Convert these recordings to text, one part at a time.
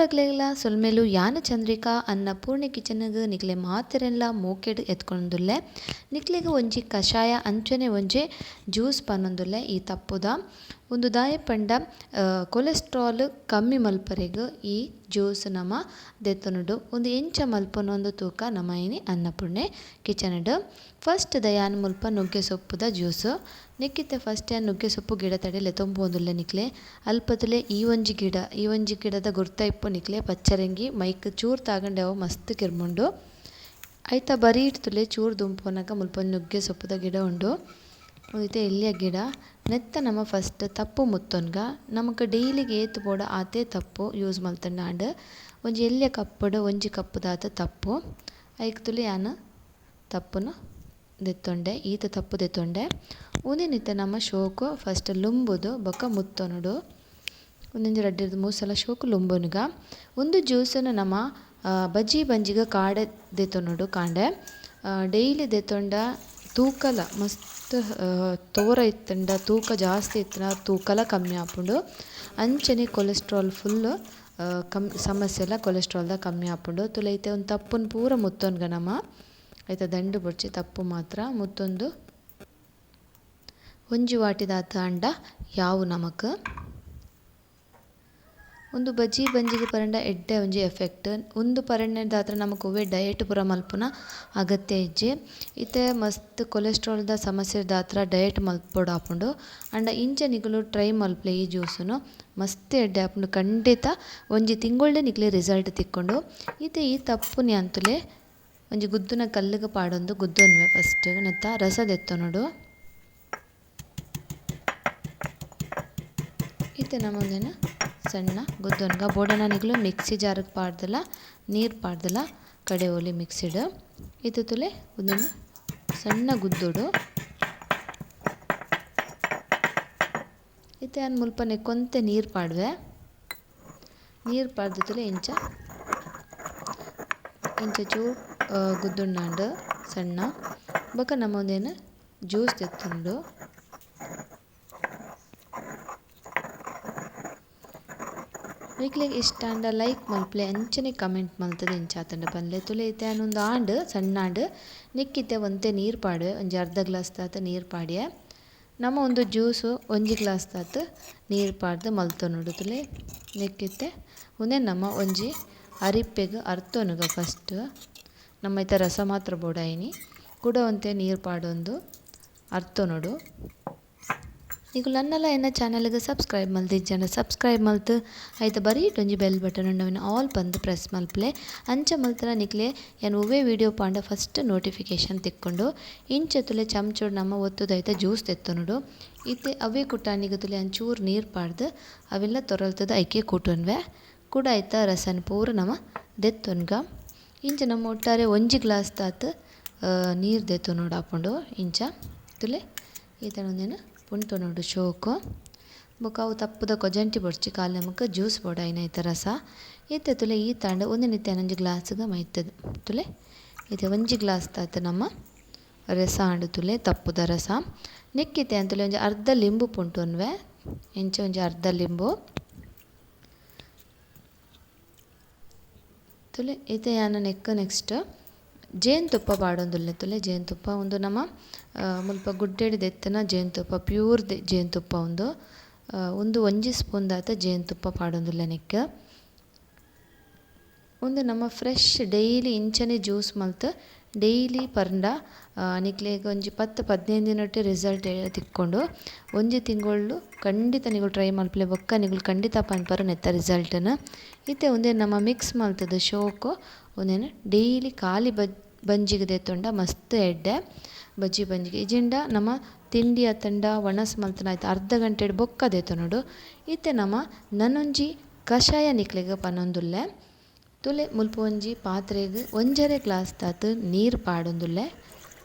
ಮಾತೆರಗ್ಲೆಗ್ಲ ಸೊಲ್ಮೆಲು ಯಾನ ಚಂದ್ರಿಕಾ ಅನ್ನಪೂರ್ಣೆ ಕಿಚನ್ಗ್ ನಿಕ್ಲೆ ಮಾತೆರೆನ್ಲ ಮೋಕೆಡ್ ಎತ್ಕೊಂದುಲ್ಲೆ. ನಿಕ್ಲೆಗ್ ಒಂಜಿ ಕಷಾಯ ಅಂಚನೆ ಒಂಜಿ ಜ್ಯೂಸ್ ಪನೊಂದುಲ್ಲೆ ಈ ತಪ್ಪುದ. ಉಂದು ದಾಯೆ ಪಂಡ ಕೊಲೆಸ್ಟ್ರಾಲ್ ಕಮ್ಮಿ ಮಲ್ಪರೆಗ್ ಈ ಜ್ಯೂಸ್ ನಮ ದೆತ್ತೊನುಡು. ಉಂದು ಎಂಚ ಮಲ್ಪೊನೊಂದು ತೂಕ ನಮ ಇನಿ ಅನ್ನಪೂರ್ಣೆ ಕಿಚನ್ಡ್. ಫಸ್ಟ್ ದ ಯಾನ್ ಮುಲ್ಪ ನುಗ್ಗೆ ಸೊಪ್ಪುದ ಜ್ಯೂಸ್. ನೆಕ್ಕಿತ್ತೆ ಫಸ್ಟ್ ಯಾನ್ ನುಗ್ಗೆ ಸೊಪ್ಪು ಗಿಡ ತಡೆ ಲೆತೊಂಪೋಂದುಲ್ಲೆ ನಿಕ್ಲೆ. ಅಲ್ಪತುಲೆ ಈ ಒಂಜಿ ಗಿಡ, ಈ ಒಂಜಿ ಗಿಡದ ಗುರ್ತ ಇಪ್ಪು ನಿಕ್ಲೆ ಪಚ್ಚರಂಗಿ ಮೈಕ್ ಚೂರ್ ತಾಗಂಡೆ ಅವು ಮಸ್ತ್ ಕಿರ್ಮುಂಡು. ಐತ ಬರೀಟ್ ತುಲೆ ಚೂರ್ ದುಂಪುನಗ ಮುಲ್ಪ ನುಗ್ಗೆ ಸೊಪ್ಪುದ ಗಿಡ ಉಂಡು. ಉಂದಿತ್ತೆ ಎಲ್ಯ ಗಿಡ. ನೆತ್ತ ನಮ ಫಸ್ಟ್ ತಪ್ಪು ಮುತ್ತೊನ್ಗ. ನಮಕ್ ಡೈಲಿಗ್ ಏತ್ ಬೋಡ ಆತೇ ತಪ್ಪು ಯೂಸ್ ಮಲ್ತುಂಡಾಂಡ್. ಒಂಜಿ ಎಲ್ಯ ಕಪ್ಪುಡು ಒಂಜಿ ಕಪ್ಪುದಾತ್ ತಪ್ಪು. ಐಕ್ ತುಲೆ ಯಾನ್ ತಪ್ಪುನು ದೆತ್ತೊಂಡೆ, ಈತ ತಪ್ಪು ದೆತ್ತೊಂಡೆ. ಉಂದೆನಿತ್ತೆ ನಮ ಶೋಕು ಫಸ್ಟ್ ಲುಂಬುದು ಬೊಕ್ಕ ಮುತ್ತೊನುಡು. ಒಂದೊಂಜಿ ರಡ್ಡೆರ್ದ್ ಮೂಸಲ ಶೋಕು ಲುಂಬುನುಗ. ಉಂದು ಜ್ಯೂಸನ್ನು ನಮ ಬಜಿ ಬಂಜಿಗ ಕಾಡೆ ದೆತ್ತೊನುಡು ಕಾಂಡೆ. ಡೈಲಿ ದೆತ್ತೊಂಡ ತೂಕಲ ಮಸ್ತ್ ತೋರ ಇತ್ತುಂಡ ತೂಕ ಜಾಸ್ತಿ ಇತ್ತುಂಡ ತೂಕಲ ಕಮ್ಮಿ ಆಪುಂಡು. ಅಂಚನೆ ಕೊಲೆಸ್ಟ್ರಾಲ್ ಫುಲ್ ಸಮಸ್ಯೆಲ ಕೊಲೆಸ್ಟ್ರಾಲ್ದ ಕಮ್ಮಿ ಆಪುಂಡು. ತುಲೆ ಇತ್ತೆ ಒಂದು ತಪ್ಪುನ್ ಪೂರ ಮುತ್ತೊನ್ಗ ನಮ. ಐತ ದಂಡು ಬೊಡ್ಚಿ ತಪ್ಪು ಮಾತ್ರ ಮುತ್ತೊಂದು ಒಂಜಿ ವಾಟಿದಾತ್ ಆಂಡ ಯಾವು ನಮಕ್. ಉಂದು ಬಜಿ ಬಂಜಿಗ್ ಪರಂಡ ಎಡ್ಡೆ ಒಂಜಿ ಎಫೆಕ್ಟ್. ಉಂದು ಪರಂಡದಾತ್ರ ನಮಕ್ ಒವ್ವೆ ಡಯಟ್ ಪೂರ ಮಲ್ಪುನ ಅಗತ್ಯ ಇಜ್ಜಿ. ಇತ್ತೆ ಮಸ್ತ್ ಕೊಲೆಸ್ಟ್ರಾಲ್ದ ಸಮಸ್ಯೆದಾತ್ರ ಡಯಟ್ ಮಲ್ಪೊಡಾಪುಂಡು. ಆಂಡ ಇಂಚ ನಿಕುಲು ಟ್ರೈ ಮಲ್ಪುಲೆ ಈ ಜ್ಯೂಸುನು ಮಸ್ತ್ ಎಡ್ಡೆ ಆಪುಂಡು. ಖಂಡಿತ ಒಂಜಿ ತಿಂಗೊಳ್ಡೆ ನಿಕ್ಲೆ ರಿಸಲ್ಟ್ ತಿಕ್ಕುಂಡು. ಇತ್ತೆ ಈ ತಪ್ಪುನಿ ಅಂತುಲೆ ಒಂಜಿ ಗುದ್ದುನ ಕಲ್ಲುಗ್ ಪಾಡೊಂದು ಗುದ್ದೊನ್ವೆ ಫಸ್ಟ್ ನೆತ್ತ ರಸ ದೆತ್ತೊನುಡು. ಇತ್ತೆ ನಮ ಉಂದೆನ್ ಸಣ್ಣ ಗುದ್ದೊನ್ಗ. ಬೋಡನ ನಿಕುಲು ಮಿಕ್ಸಿ ಜಾರ್ಗ್ ಪಾಡ್ದಲ ನೀರ್ ಪಾಡ್ದಲ ಕಡೆವೊಲಿ ಮಿಕ್ಸಿಡ್. ಇತ್ತೆ ತುಲೆ ಉಂದೆನ್ ಸಣ್ಣ ಗುದ್ದೊಡು. ಇತ್ತೆ ಯಾನ್ ಮುಲ್ಪ ನೆಕ್ಕೊಂತೆ ನೀರ್ ಪಾಡ್ವೆ. ನೀರ್ ಪಾಡ್ದು ತುಲೆ ಇಂಚ ಇಂಚ ಚೂರ್ ಗುದ್ದೊಂಡಾಂಡ್ ಸಣ್ಣ. ಬೊಕ ನಮ ಉಂದೆನ್ ಜ್ಯೂಸ್ ದೆತ್ತೊಂಡು. ನಿಕ್ಲೆಗ್ ಇಷ್ಟ ಆಂಡ ಲೈಕ್ ಮಲ್ಪುಲೆ ಅಂಚನೆ ಕಮೆಂಟ್ ಮಲ್ತುದು ಇಂಚಾತುಂಡ ಪನ್ಲೆ. ತುಲೆ ಇತ್ತೆ ಯಾನ್ ಉಂದು ಆಂಡ್ ಸಣ್ಣ ಆಂಡ್. ನೆಕ್ಕಿತ್ತೆ ಒಂತೆ ನೀರ್ ಪಾಡ್ವೆ. ಒಂಜಿ ಅರ್ಧ ಗ್ಲಾಸ್ ದಾತ್ ನೀರ್ ಪಾಡ್ಯೆ. ನಮ ಉಂದು ಜ್ಯೂಸು ಒಂಜಿ ಗ್ಲಾಸ್ ದಾತ್ ನೀರ್ ಪಾಡ್ದು ಮಲ್ತೊನುಡು ತುಲೆ. ನೆಕ್ಕಿತ್ತೆ ಉಂದೆನ್ ನಮ ಒಂಜಿ ಅರಿಪ್ಪೆಗ್ ಅರ್ತೊನುಗ ಫಸ್ಟ್. ನಮ್ಮ ಇತ್ತೆ ರಸ ಮಾತ್ರ ಬೋಡಾಯಿನಿ. ಕುಡ ಒಂತೆ ನೀರ್ ಪಾಡೊಂದು ಅರ್ತೊನುಡು. ನಿಕುಲು ನನ್ನಲ ಎನ್ನ ಚಾನಲ್ಗ್ ಸಬ್ಸ್ಕ್ರೈಬ್ ಮಲ್ತಿಜ್ಜಂಡ ಸಬ್ಸ್ಕ್ರೈಬ್ ಮಲ್ತ್ ಐತ ಬರೀಟ್ ಒಂಜಿ ಬೆಲ್ ಬಟನ್ ಉಂಡು ಅವೆನ್ ಆಲ್ ಪಂದ್ ಪ್ರೆಸ್ ಮಲ್ಪುಲೆ. ಅಂಚ ಮಲ್ತನ ನಿಕ್ಲೆ ಯಾನ್ ಒವ್ವೆ ವೀಡಿಯೋ ಪಾಂಡ ಫಸ್ಟ್ ನೋಟಿಫಿಕೇಶನ್ ತಿಕ್ಕುಂಡು. ಇಂಚ ತುಲೆ ಚಮಚೊಡು ನಮ ಒತ್ತುದು ಐತ ಜ್ಯೂಸ್ ದೆತ್ತೊನುಡು. ಇತ್ತೆ ಅವೇ ಕುಟ್ಟಾಣಿಗ್ ತುಲೆ ಒಂಚೂರು ನೀರ್ ಪಾಡ್ದು ಅವೆಲ್ಲ ತೊರಲ್ತದ ಐಕೆ ಕೂಟೊನ್ವೆ. ಕುಡ ಐತ ರಸನ್ ಪೂರ ನಮ ದೆತ್ತೊನ್ಗ. ಇಂಚ ನಮ ಒಟ್ಟಾರೆ ಒಂಜಿ ಗ್ಲಾಸ್ ದಾತ್ ನೀರ್ ದೆತ್ತೊನುಡು ಆಪುಂಡು. ಇಂಚ ತುಲೆ ಈತನ ಒಂದೆನ್ ಪುಂಟೊನುಡು ಶೋಕು. ಬೊಕ ಅವು ತಪ್ಪುದ ಕೊಜಂಟಿ ಬೊಡ್ಚಿ ಕಾಲಿ ನಮಕ್ ಜ್ಯೂಸ್ ಬೋಡಾಯಿನ ಐತ ರಸ. ಇತ್ತೆ ತುಲೆ ಈ ತಾಂಡ ಒಂದೆನಿತ್ತೆ ಒಂಜಿ ಗ್ಲಾಸ್ಗ್ ಮೈತದು ತುಲೆ. ಇತ್ತೆ ಒಂಜಿ ಗ್ಲಾಸ್ ದಾತ್ ನಮ ರಸ ಆಂಡ್ ತುಲೆ ತಪ್ಪುದ ರಸ. ನೆಕ್ಕಿತ್ತೆ ಅಂತುಲೆ ಒಂಜಿ ಅರ್ಧ ಲಿಂಬು ಪುಂಟೊನ್ವೆ. ಇಂಚ ಒಂಜಿ ಅರ್ಧ ಲಿಂಬು ತುಲೆ. ಇತ್ತೆ ಯಾನ್ ನೆಕ್ ನೆಕ್ಸ್ಟ್ ಜೇನುತುಪ್ಪ ಪಾಡೊಂದುಲ್ಲೆ ತುಲೆ. ಜೇನುತುಪ್ಪ ಉಂದು ನಮ ಮುಲ್ಪ ಗುಡ್ಡೆಡ್ ದೆತ್ತುನ ಜೇನುತುಪ್ಪ, ಪ್ಯೂರ್ ಜೇನುತುಪ್ಪ ಉಂದು. ಉಂದು ಒಂಜಿ ಸ್ಪೂನ್ ದಾತ ಜೇನುತುಪ್ಪ ಪಾಡೊಂದುಲ್ಲೆ ನೆಕ್. ಉಂದು ನಮ ಫ್ರೆಶ್ ಡೈಲಿ ಇಂಚನೆ ಜ್ಯೂಸ್ ಮಲ್ತ್ ಡೈಲಿ ಪರ್ಂಡ ನಿಕ್ಲೆಗ್ ಒಂಜಿ 10-15 ದಿನೊಟ್ಟೆ ರಿಸಲ್ಟ್ ತಿಕ್ಕೊಂಡು. ಒಂಜಿ ತಿಂಗೊಳ್ಳು ಖಂಡಿತ ನಿಕುಲು ಟ್ರೈ ಮಲ್ಪುಲೆ ಬೊಕ್ಕ ನಿಕುಲು ಖಂಡಿತ ಪನ್ಪರು ನೆತ್ತ ರಿಸಲ್ಟ್ನ್. ಇತ್ತೆ ಉಂದೆನ್ ನಮ ಮಿಕ್ಸ್ ಮಲ್ತುದು ಶೋಕು ಉಂದೆನ್ ಡೈಲಿ ಖಾಲಿ ಬಂಜಿಗ್ ದೆತ್ತೊಂಡ ಮಸ್ತ್ ಎಡ್ಡೆ ಬಜ್ಜಿ ಬಂಜಿಗೆ. ಇಜಿಂಡ ನಮ ತಿಂಡಿ ಅತ್ತಂಡ ಒಣಸ್ ಮಲ್ತುನ ಐತ ಅರ್ಧ ಗಂಟೆಡ್ ಬೊಕ್ಕ ದೆತ್ತೊನುಡು. ಇತ್ತೆ ನಮ ನನೊಂಜಿ ಕಷಾಯ ನಿಕ್ಲೆಗ್ ಪನೊಂದುಲ್ಲೆ. ತುಲೆ ಮುಲ್ಪ ಒಂಜಿ ಪಾತ್ರೆಗ್ ಒಂಜರೆ ಗ್ಲಾಸ್ ದಾತ್ ನೀರ್ ಪಾಡೊಂದುಲ್ಲೆ.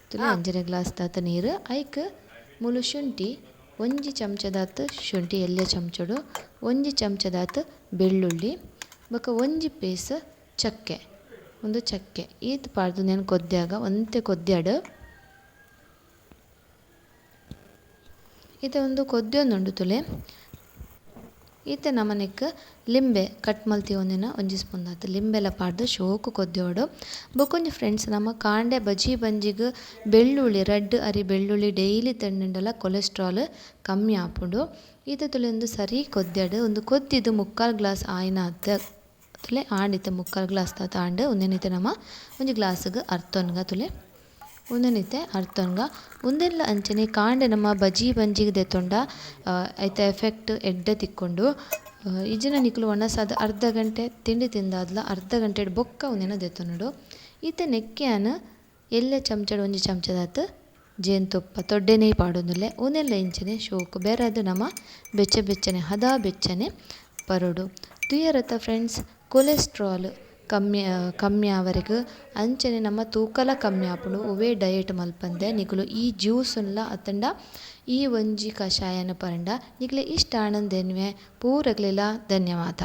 ತುಲೆ ಒಂಜರೆ ಗ್ಲಾಸ್ ದಾತ್ ನೀರ್. ಐಕ್ ಮುಲು ಶುಂಠಿ ಒಂಜಿ ಚಮಚದಾತ್ ಶುಂಠಿ ಎಲ್ಯ ಚಮಚೊಡು, ಒಂಜಿ ಚಮಚದಾತ್ ಬೆಳ್ಳುಳ್ಳಿ, ಬೊಕ ಒಂಜಿ ಪೀಸ್ ಚಕ್ಕೆ, ಉಂದು ಚಕ್ಕೆ ಈತ್ ಪಾಡ್ದು ನೆನ್ ಕೊದ್ಯಾಗ ಒಂತೆ ಕೊದ್ಯಾಡು. ಇತ್ತೆ ಉಂದು ಕೊದ್ಯೊಂದುಂಡು ತುಲೆ. ಇತ್ತೆ ನಮ ನೆಕ್ಕ್ ಲಿಂಬೆ ಕಟ್ ಮಲ್ತಿವೊಂದಿನ ಒಂಜಿ ಸ್ಪೂನ್ ದಾತ್ ಲಿಂಬೆಲ ಪಾಡ್ದ್ ಶೋಕು ಕೊದ್ಯೊಡು. ಬೊಕೊಂಜಿ ಫ್ರೆಂಡ್ಸ್, ನಮ ಕಾಂಡೆ ಬಜಿ ಬಂಜಿಗ್ ಬೆಳ್ಳುಳ್ಳಿ, ರಡ್ಡ್ ಅರಿ ಬೆಳ್ಳುಳ್ಳಿ ಡೈಲಿ ತಿಂಡಲ ಕೊಲೆಸ್ಟ್ರಾಲ್ ಕಮ್ಮಿ ಆಪುಂಡು. ಇತ್ತೆ ತೂಲೆ ಉಂದು ಸರಿ ಕೊದ್ಯಡ್. ಉಂದು ಕೊದ್ದಿದ್ ಮುಕ್ಕಾಲ್ ಗ್ಲಾಸ್ ಆಯಿನಾತ್ ತೂಲೆ ಆಂಡ್. ಇತ್ತೆ ಮುಕ್ಕಾಲ್ ಗ್ಲಾಸ್ ದಾತ್ ಆಂಡ್. ಉಂದೆನ್ ಇತ್ತೆ ನಮ ಒಂಜಿ ಗ್ಲಾಸ್ಗ್ ಅರ್ತೊನ್ಗ. ತೂಲೆ ಉಂದೆನ್ ಇತ್ತೆ ಅರ್ತೊನ್ಗ. ಉಂದೆನ್ಲ ಅಂಚನೆ ಕಾಂಡೆ ನಮ್ಮ ಬಜಿ ಬಂಜಿಗ್ ದೆತ್ತೊಂಡ ಐತ ಎಫೆಕ್ಟ್ ಎಡ್ಡೆ ತಿಕ್ಕುಂಡು. ಇಜ್ಜಿಂಡ ನಿಕುಲು ವನಸಾದ್ ಅರ್ಧ ಗಂಟೆ, ತಿಂಡಿ ತಿಂದಾದ್ಲ ಅರ್ಧ ಗಂಟೆಡ್ ಬೊಕ್ಕ ಉಂದೆನ್ ದೆತ್ತೊನೊಡು. ಇತ್ತೆ ನೆಕ್ಕೆ ಯಾನ್ ಎಲ್ಯ ಚಮಚಡ್ ಒಂಜಿ ಚಮಚದಾತ್ ಜೇನುತುಪ್ಪ ತೊಡ್ಡೆನೇ ಪಾಡೊಂದುಲ್ಲೆ. ಉಂದೆನ್ಲ ಇಂಚನೆ ಶೋಕು ಬೇರಾದ್ ನಮ ಬೆಚ್ಚ ಬೆಚ್ಚನೆ ಹದ ಬೆಚ್ಚನೆ ಪರೊಡು. ತೂಯರತ್ತ ಫ್ರೆಂಡ್ಸ್, ಕೊಲೆಸ್ಟ್ರಾಲ್ ಕಮ್ಮಿ ಕಮ್ಮಿ ಆವರೆಗ್ ಅಂಚನೆ ನಮ್ಮ ತೂಕಲ ಕಮ್ಮಿ ಆಪುಂಡು. ಒವ್ವೇ ಡಯೆಟ್ ಮಲ್ಪಂದೆ ನಿಕುಲು ಈ ಜ್ಯೂಸುನ್ಲ ಅತ್ತಂಡ ಈ ಒಂಜಿ ಕಷಾಯನ್ ಪರ್ಂಡ ನಿಕ್ಲೆ ಇಷ್ಟ ಆಂಡ್ ಎನ್ನುವೆ. ಪೂರೆಗ್ಲೆಲ ಧನ್ಯವಾದ.